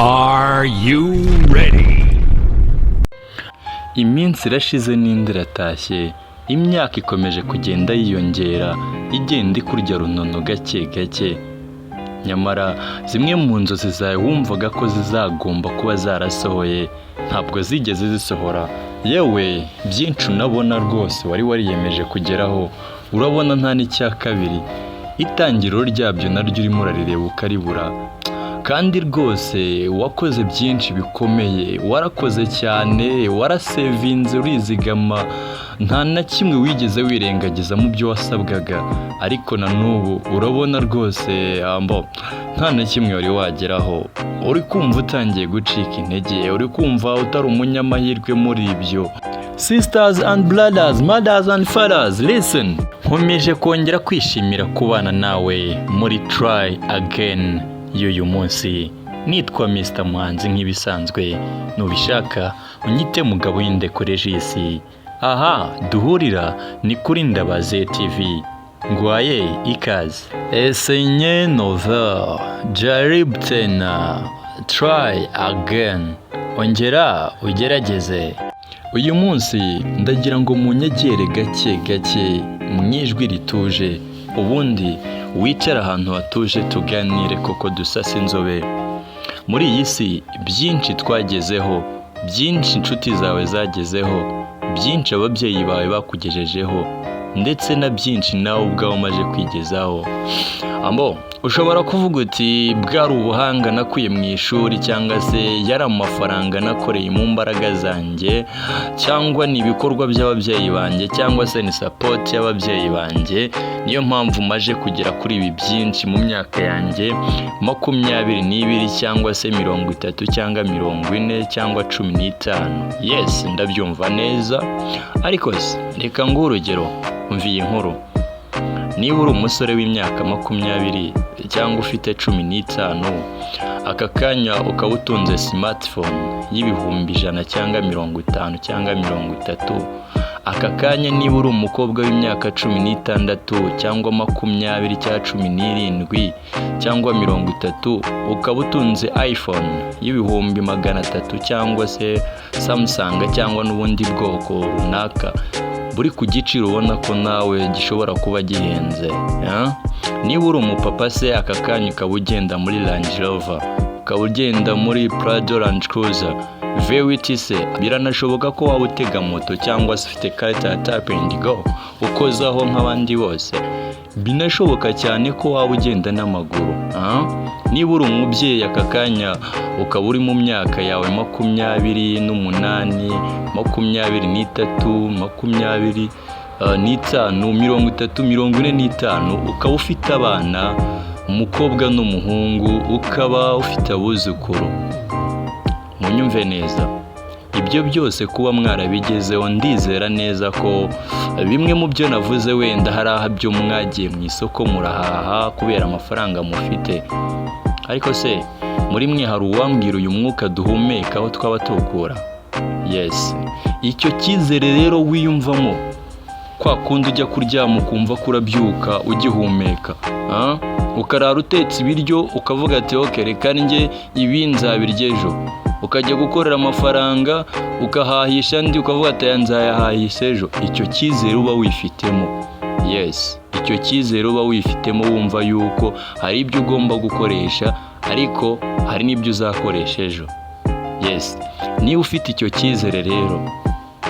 Are you ready? Iminsi irashize n'indi iratashye, imyaka ikomeje kugenda yiyongera, igenda ikurya runono gake gake. Nyamara zimwe mu nzozi zawe wumvaga ko zizagomba kuba zarasohoye, ntabwo zigeze zisohora. Yewe, byinshi unabona rwose wari wariyemeje kugeraho, urabona nta n'icya kabiri. Itangiriro ryabyo naryo urimo urarireba ukaribura. Kandi rwose wakoze byinshi bikomeye, warakoze cyane, warasevinze, urizigama, nta na kimwe wigeze wirengagiza mu byo wasabwaga. Ariko na n'ubu urabona rwose ambo nta na kimwe wari wageraho. Uri kumva utangiye gucika intege, uri kumva utari umunyamahirwe muri ibyo. Sisters and brothers, mothers and fathers, listen! Nkomeje kongera kwishimira kubana nawe muri Try Again y'uyu munsi. Nitwa Mr. Muhanzi nk'ibisanzwe, nubishaka unyite Mugabo w'Indeko Regis. Aha duhurira ni kuri Ndabaze TV. Ngwaye ikaze. Essayez novel, jaribu tena, try again. Ongera ugerageze. Uyu munsi ndagira ngo munyegere gake gake mu ijwi rituje, ubundi wicare ahantu hatuje tuganire koko dusase inzobe. Muri iyi si byinshi twagezeho, byinshi inshuti zawe zagezeho, byinshi ababyeyi bawe bakugejejeho, ndetse na byinshi nawe ubwawe umaze kwigezaho. Ambo ushobora kuvuga uti: "Bwari ubuhanga nakuye mu ishuri", cyangwa se yari amafaranga nakoreye mu mbaraga zanjye, cyangwa ni ibikorwa by'ababyeyi banjye, cyangwa se ni support y'ababyeyi banjye, niyo mpamvu maje kugera kuri ibi byinshi mu myaka yanjye 22, cyangwa se 30, cyangwa 40, cyangwa 15. Yes, ndabyumva neza. Ariko se reka nguhe urugero, umva iyi nkuru. Niba uri umusore w'imyaka 20 cyangwa ufite 15 aka kanya, ukaba utunze smartphone y'ibihumbi 100 cyangwa 50 cyangwa 30 aka kanya, niba uri umukobwa w'imyaka 16 cyangwa 20 cyangwa 17 cyangwa 30, ukaba utunze iPhone y'ibihumbi 300 cyangwa se Samsung cyangwa n'ubundi bwoko runaka buri ku giciro ubona ko nawe gishobora kuba gihenze, niba uri umupapa se aka kanya ukaba ugenda muri Range Rover, ukaba ugenda muri Prado, Land Cruiser V8 se, biranashoboka ko waba utega moto cyangwa se ufite karita ya Tap and Go ukozaho nk'abandi bose, binashoboka cyane ko waba ugenda n'amaguru. Niba uri umubyeyi aka kanya ukaba uri mu myaka yawe 28, 23, 25, 30, 45, ukaba ufite abana, umukobwa n'umuhungu, ukaba ufite abuzukuru, munyumve neza. Ibyo byose kuba mwarabigezeho, ndizera neza ko bimwe mu byo navuze wenda hari aho byo mwagiye mu isoko murahaha kubera amafaranga mufite. Ariko se muri mwe hari uwambwira uyu mwuka duhumeka aho twaba tuwukura? Yes, icyo cyizere rero wiyumvamo, kwa kundi ujya kuryama ukumva ko urabyuka ugihumeka, ah? Ukarara utetse ibiryo ukavuga ati: "Ok, reka njye ibi nzabirya ejo." Ukajya gukorera amafaranga, ukahahisha andi, ukavuga ati: "Aya nzayahahisha ejo." Icyo cyizere uba wifitemo, yes, icyo cyizere uba wifitemo, wumva yuko hari ibyo ugomba gukoresha ariko hari n'ibyo uzakoresha ejo. Yes, niba ufite icyo cyizere rero,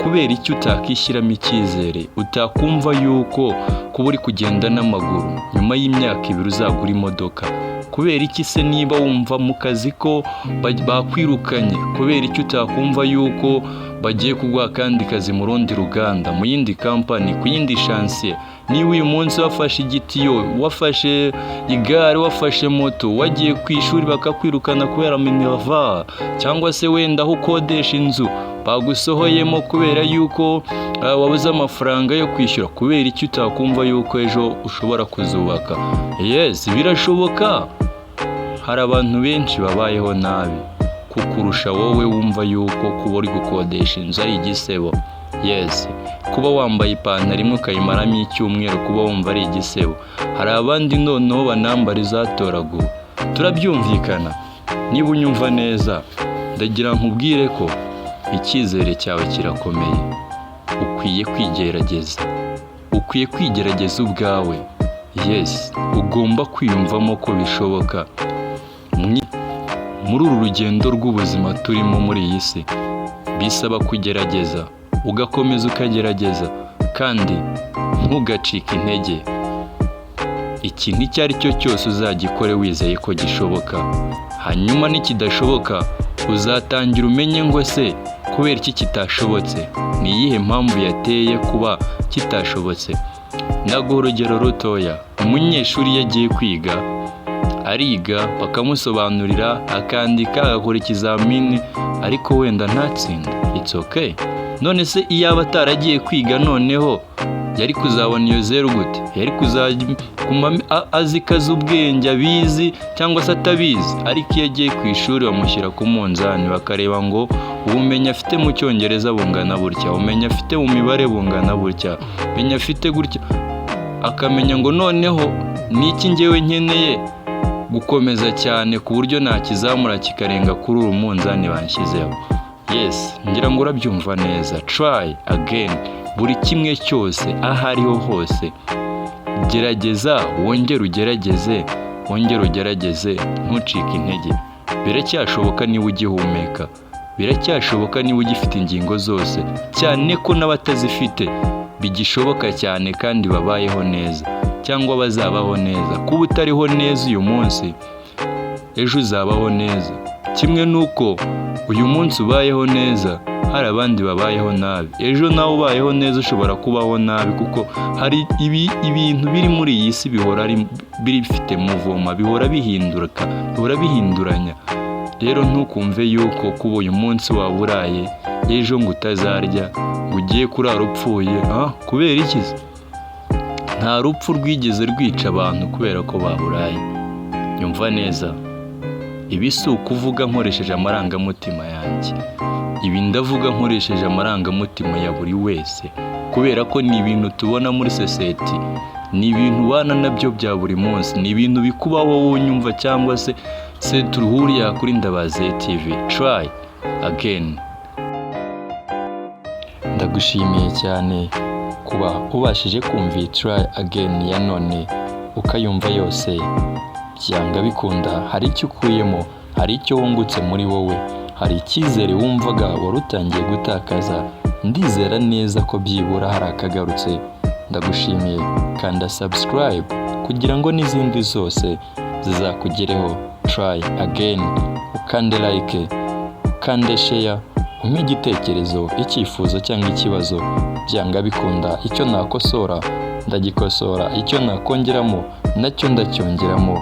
kubera icyo utakishyiramo icyizere, utakumva yuko kuba uri kugenda n'amaguru, nyuma y'imyaka 2 uzagura imodoka? Kubera iki se niba wumva mu kazi ko bakwirukanye, kubera icyo utakumva yuko bagiye kuguha akandi kazi mu rundi ruganda, mu yindi kampani, ku yindi chantier? Niba uyu munsi wafashe igitiyo, wafashe igare, wafashe moto, wagiye ku ishuri bakakwirukana kubera minerval, cyangwa se wenda aho ukodesha inzu bagusohoyemo kubera yuko wabuze amafaranga yo kwishyura, kubera icyo utakumva yuko ejo ushobora kuzubaka? Yes, birashoboka. Hari abantu benshi babayeho nabi kukurusha wowe wumva yuko kuba uri gukodesha inzu ari igisebo. Yes, kuba wambaye ipantaro imwe ukayimaramo icyumweru, kuba wumva ari igisebo, hari abandi noneho banambara izatoraguwe. Turabyumvikana. Niba unyumva neza, ndagira nkubwire ko icyizere cyawe kirakomeye. Ukwiye kwigerageza, ukwiye kwigerageza ubwawe. Yes, ugomba kwiyumvamo ko bishoboka. Muri uru rugendo rw'ubuzima turimo muri iyi si, bisaba kugerageza, ugakomeza ukagerageza, kandi ntugacike intege. Ikintu icyo ari cyo cyose uzagikore wizeye ko gishoboka. Hanyuma nikidashoboka, uzatangira umenye ngo: "Se kubera iki kitashobotse? Ni iyihe mpamvu yateye kuba kitashobotse?" Naguha urugero rutoya. Umunyeshuri iyo agiye kwiga, ariga, bakamusobanurira, akandika, agakora ikizamini, ariko wenda ntatsinde. It's okay. None se iyo aba ataragiye kwiga, noneho yari kuzabona iyo zeru gute? Yari kuzaguma azi ko azi ubwenge, abizi cyangwa se atabizi? Ariko iyo agiye ku ishuri, bamushyira ku munzani, bakareba ngo ubumenyi afite mu Cyongereza bungana gutya, ubumenyi afite mu mibare bungana gutya, ubumenyi afite gutya, akamenya ngo noneho ni iki ngewe nkeneye gukomeza cyane ku buryo nakizamura kikarenga kuri uru munzani banshyizeho. Yes, ngira ngo urabyumva neza. Try again. Buri kimwe cyose, aho ariho hose, gerageza, wongere ugerageze, wongere ugerageze, ntucike intege. Biracyashoboka niba ugihumeka, biracyashoboka niba ugifite ingingo zose, cyane ko n'abatazifite bigishoboka cyane kandi babayeho neza cyangwa bazabaho neza. Kuba utariho neza uyu munsi, ejo uzabaho neza. Kimwe n'uko uyu munsi ubayeho neza, hari abandi babayeho nabi. Ejo nawe ubayeho neza ushobora kubaho nabi, kuko hari ibintu biri muri iyi si bihora bifite mouvement, bihora bihinduka, bihora bihinduranya. Rero ntukumve yuko kuba uyu munsi waba uraye, ejo ngo utazarya, ngo ugiye kurara upfuye. Kubera iki se? Nta rupfu rwigeze rwica abantu kubera ko baburaye. Nyumva neza, ibi si ukuvuga nkoresheje amarangamutima yanjye. Ibi ndavuga nkoresheje amarangamutima ya buri wese, kubera ko ni ibintu tubona muri sosiyete, ni ibintu ubana nabyo bya buri munsi, ni ibintu bikubaho wowe unyumva cyangwa se turuhuriye kuri Ndabaze TV. Try again. Ndagushimiye cyane kuba ubashije kumva iyi try again ya none, ukayumva yose. Byanga bikunda hari icyo ukuyemo, hari icyo wungutse muri wowe, hari icyizere wumvaga wari utangiye gutakaza. Ndizera neza ko byibura hari akagarutse. Ndagushimiye. Kanda subscribe kugira ngo n'izindi zose zizakugereho. Try again, ukande like, ukande share, umpe igitekerezo, icyifuzo cyangwa ikibazo. Byanga bikunda icyo nakosora ndagikosora, icyo nakongeramo nacyo ndacyongeramo.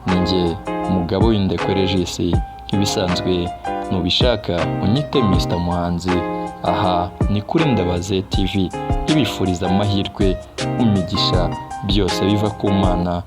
Ni njye Mugabo w'Indekwe Regis, nk'ibisanzwe. Nubishaka unyite Mr Muhanzi. Aha ni kuri Ndabaze TV, ibifuriza amahirwe, imigisha, byose biva ku Mana.